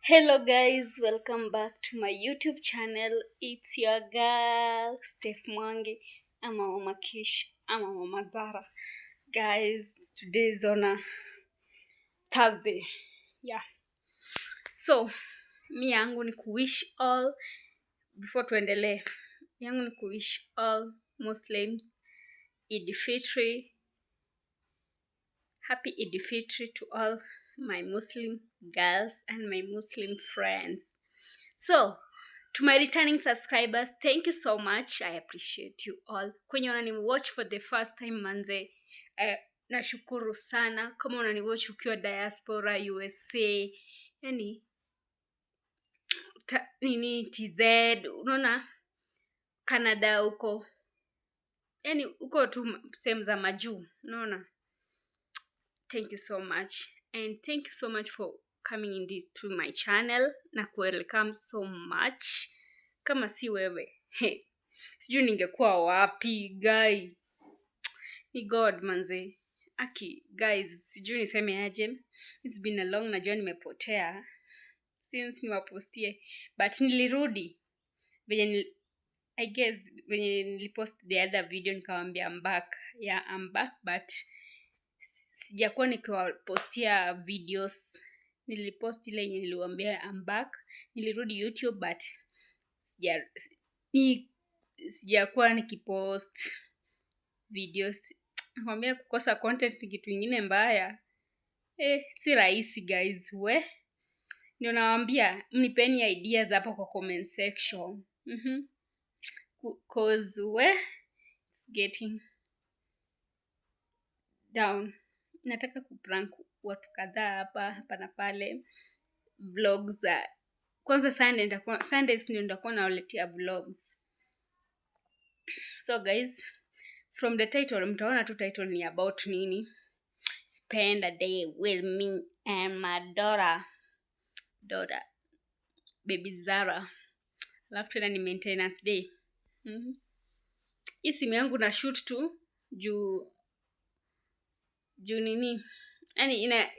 Hello guys, welcome back to my YouTube channel. It's your girl Steph Mwangi. I'm a Mama Kish. I'm a Mama Zara. Guys, today is on a Thursday. Yeah. So, mi yangu ni kuwish all before tuendelee. Yangu ni kuwish all Muslims Eid Fitri. Happy Eid Fitri to all my Muslim girls and my Muslim friends. So, to my returning subscribers, thank you so much. I appreciate you all. Kwenye unani watch for the first time manze, nashukuru sana. Kama unani watch ukiwa diaspora, USA, yani nini TZ, unaona Canada huko. Yani huko tu sehemu za majuu, unaona. Thank you so much. And thank you so much for coming in this, to my channel. Na welcome so much. Kama si wewe, hey, sijui ningekuwa wapi, guy. Ni God manze. Aki, guys, sijui niseme aje. It's been a long, najua nimepotea since niwapostie, but nilirudi. Venye I guess venye nilipost the other video nikawaambia I'm back. Yeah, I'm back, but sijakuwa nikiwapostia videos. Nilipost ile yenye niliwaambia I'm back. Nilirudi YouTube, but sijakuwa nikipost videos. Nakwambia kukosa content ni kitu ingine mbaya. Si rahisi guys, we. Ndio nawaambia mnipeni ideas hapo kwa comment section. 'Cause we it's getting down. Nataka kuprank watu kadhaa hapa na pale. Vlogs za kwanza Sunday nitakuwa, Sundays ndio nitakuwa nawaletea vlogs. So guys, from the title mtaona tu title ni about nini. Spend a day with me and my daughter baby Zara. Alafu tena ni maintenance day. Hii simu yangu na shoot tu juu nini? Yani ina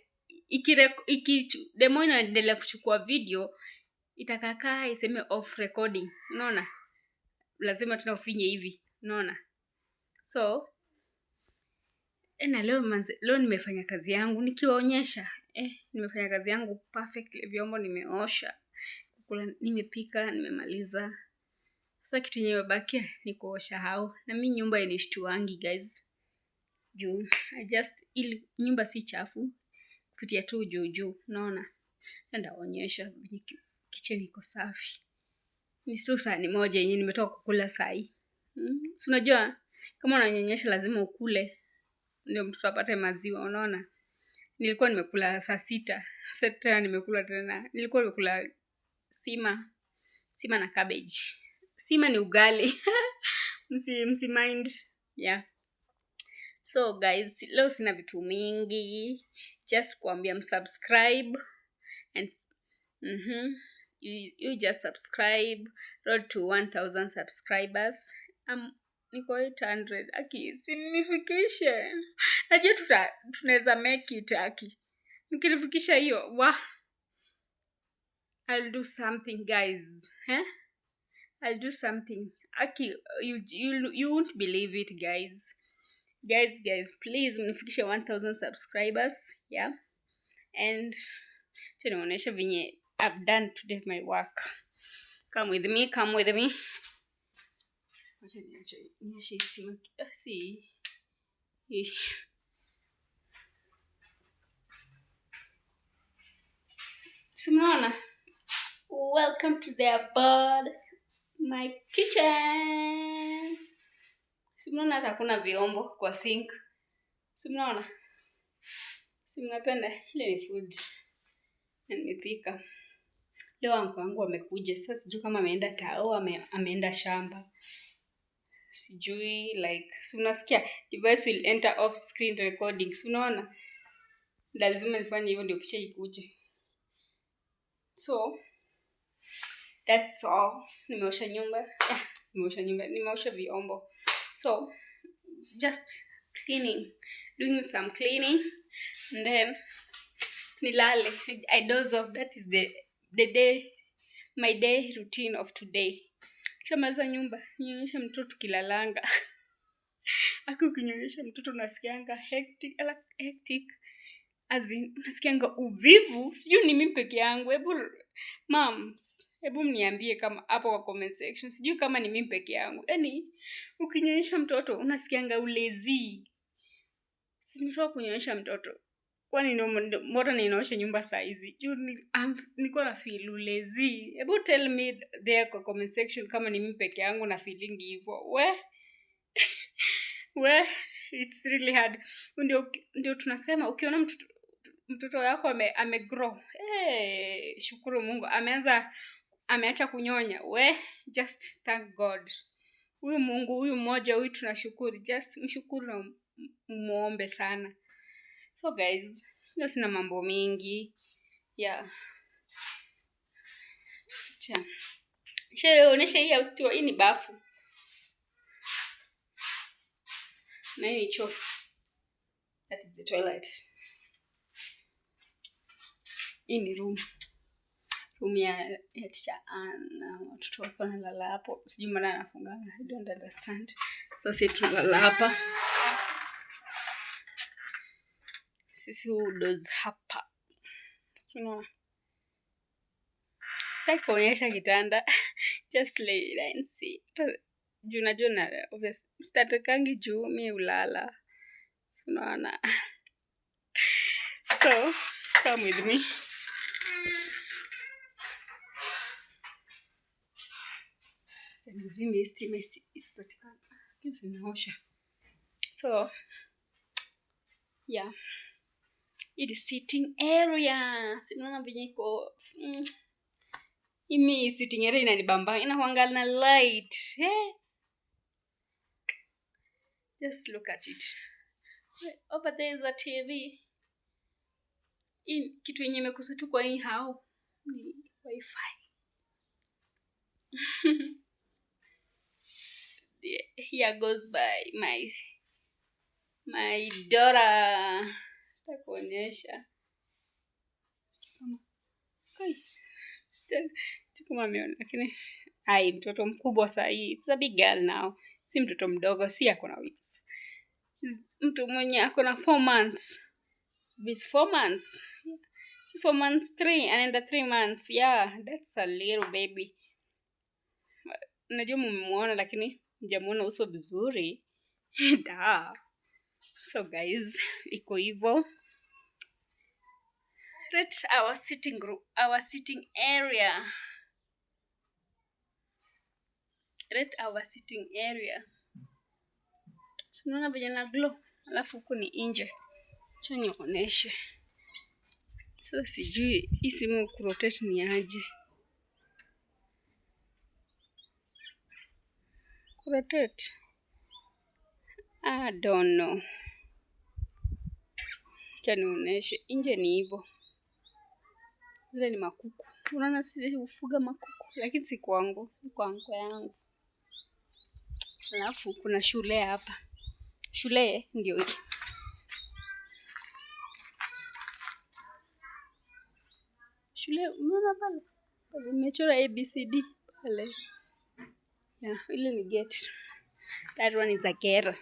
iki demo inaendelea kuchukua video itakakaa iseme off recording. Unaona? Lazima tena ufinye hivi. Unaona? So, na leo manze, leo nimefanya kazi yangu nikiwaonyesha. Nimefanya kazi yangu perfectly, vyombo nimeosha, kukula nimepika, nimemaliza. Sasa kitu yenye imebakia ni kuosha hao. Na mi nyumba inishtuangi guys. Juu I just ili nyumba si chafu kupitia tu juu juu, unaona? Ndaonyesha venye kitchen iko safi. Ni tu sahani moja yenye nimetoka kukula sahi. Si unajua kama unanyonyesha lazima ukule ndio mtoto apate maziwa, unaona? Nilikuwa nimekula saa 6. Sasa tena nimekula tena. Nilikuwa nimekula sima na cabbage. Sima ni ugali. Msi mind. Yeah. So guys, leo sina vitu mingi. Just kuambia msubscribe and you just subscribe. Road to 1000 subscribers. Niko 800. Aki, sinifikishe. Najua tunaweza make it aki. Nikinifikisha hiyo, wa. I'll do something guys. I'll do something. Aki, you won't believe it guys. Guys, guys, please mnifikishe 1000 subscribers. Yeah. And acha nionyeshe venye I've done today my work. Come with me, come with me. Acha niache stima. Si. Hii. Si mnaona? Welcome to the abode, my kitchen. Si mnaona hata hakuna vyombo kwa sink. Si mnaona? Si mnapenda? Ile ni food. Na nimepika. Leo uncle wangu amekuja. Sasa sijui kama ameenda tao, ameenda shamba. Sijui like, si unasikia device will enter off screen recording. Si unaona? Lazima nifanye hivyo ndio picha ikuje. So that's all. Nimeosha nyumba. Yeah, nimeosha nyumba. Nimeosha vyombo. So just cleaning, doing some cleaning, and then nilale. I doze off. That is the the day, my day routine of today. Kishamaliza nyumba, nionyeshe mtoto tukilalanga. Aki ukinyonyesha mtoto unasikianga hectic, ala, hectic. As in, unasikianga uvivu. Sijui ni mimi peke yangu. Hebu moms, hebu mniambie kama hapo kwa comment section. Sijui kama ni mimi peke yangu. Yaani ukinyonyesha mtoto unasikianga ulezi. Si nimetoka kunyonyesha mtoto. Kwani mbona ninaosha nyumba saa hizi? Juu nilikuwa na feel ulezi. Hebu tell me there kwa comment section kama ni mimi peke yangu na feeling hivyo. We? We, it's really hard. Ndio tunasema ukiona mtoto wako ame grow. Hey, shukuru Mungu ameacha kunyonya. We, just thank God. Huyu Mungu, huyu mmoja, huyu tunashukuru. Just mshukuru na muombe sana. So guys, leo sina mambo mingi. Yeah. Acha. Nishaonyesha hii house tour. Hii ni bafu. Na hii ni choo. That is the toilet. Hii ni room. Room ya teacher Ann na watoto wake wanalala hapo. Sijui mbona anafungana. I don't understand. So sisi tunalala hapa. Sisi hudoze hapa. Tunaona. Sitaki kuonyesha kitanda. Just lay it and see. Juu najua na obvious sitatokangi juu mi hulala. So unaona. So come with me. Nizime stima isipatikane. Lakini zinaosha. So yeah. It is sitting area. Si unaona venye iko. Imi sitting area inanibamba. Inakuanga na light. Just look at it. Over there is a TV. Hii kitu yenye imekosa tu kwa hii hao ni wifi. Here goes by my daughter. Sitakuonyesha. Kai. Kama ameona, lakini ai, mtoto mkubwa saa hii. It's a big girl now. Si mtoto mdogo, si ako na weeks. Mtu mwenye ako na 4 months. It's 4 months. Si 4 months, 3, anaenda 3 months. Yeah, that's a little baby. Najua mmemuona lakini mjamuona uso vizuri. Da. So guys, iko hivyo. Let our sitting room, our sitting area. Let our sitting area. Tunaona venye na glow. Alafu huku ni nje. Acha nionyeshe. Sasa sijui hii simu kurotate ni aje. Kurotate? I don't know. Acha nionyeshe. Nje ni hivyo. Zile ni makuku. Unaona sisi hufuga makuku, lakini si kwangu, ni kwa anko yangu. Alafu kuna shule hapa. Shule ndio hii. Shule unaona pale? Pale imechora ABCD pale. Yeah, ile ni gate. That one is a girl.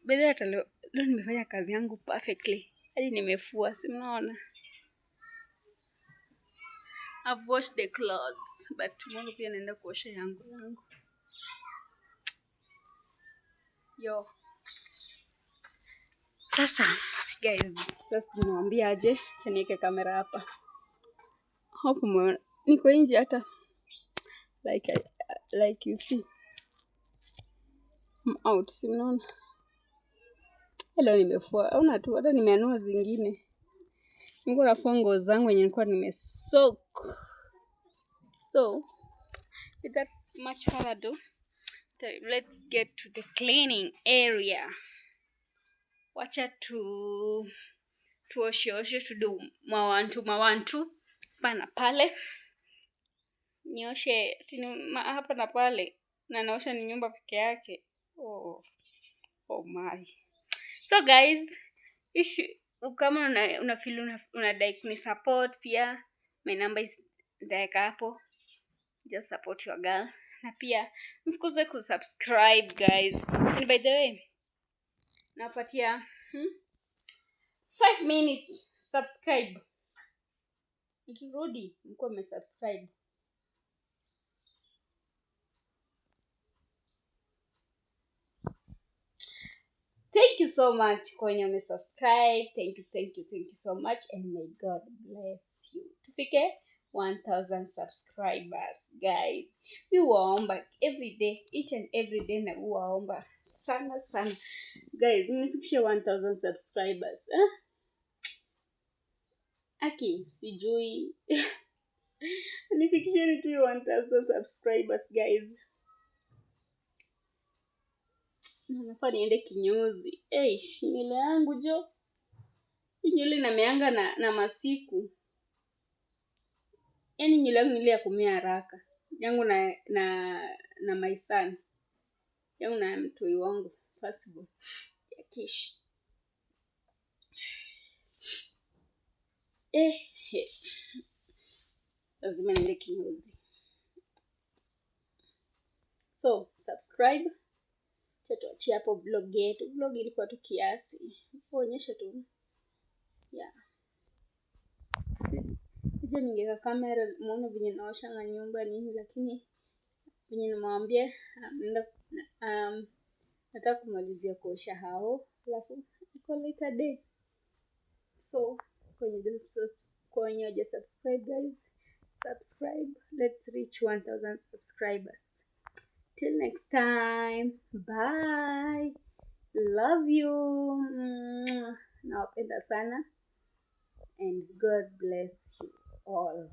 By hata leo nimefanya kazi yangu perfectly. Hadi nimefua, si mnaona? I've washed the clothes, but tomorrow pia naenda kuosha yangu. Yo. Sasa guys, sasa sijui niwaambie aje, acha niweke kamera hapa. Hope umeona. Niko nje hata like you see. I'm out, si mnaona? Hello, nimefua. Ona tu hata nimeanua zingine. Nilikuwa nafua nguo zangu yenye nilikuwa nimesoak. So, without much further ado, let's get to the cleaning area. Wacha tuoshe oshe, tudo mawantu mawantu hapa na pale. Nioshe tini, hapa na pale. Na naosha ni nyumba peke yake. Oh, oh my. So guys, if you, kama una feel unadai kuni support pia, My number is nitaweka hapo. Just support your girl. Na pia msikose kusubscribe guys. And by the way, napatia 5 minutes subscribe. Nikirudi mkuwe mmesubscribe. Thank you so much kwa wenye wamesubscribe. Thank you, thank you, thank you so much, and may God bless you. Tufike 1000 subscribers guys. Mi huwaomba every day, each and every day, na huwaomba sana sana guys, mnifikishe 1000 subscribers. Aki sijui nifikisheni tu 1000 subscribers guys. Nafaa niende kinyozi. Eish, nywele yangu jo. Hii nywele inameanga na masiku. Yaani nywele yangu ni ile ya kumea haraka. Yangu na my son. Yangu na mtoi wangu possible. Ya kish. Lazima niende kinyozi. So, subscribe. Tuachie hapo vlog yetu. Vlog ilikuwa tu kiasi. Kuonyesha tu. Yeah. Sijui ningeweka kamera muone venye naosha na nyumba nini, lakini venye nimwambia nataka kumalizia kuosha hao, alafu iko later day. So kwenye haja subscribe guys, subscribe. Let's reach 1000 subscribers. Till next time, bye. Love you. Nawapenda sana, and God bless you all.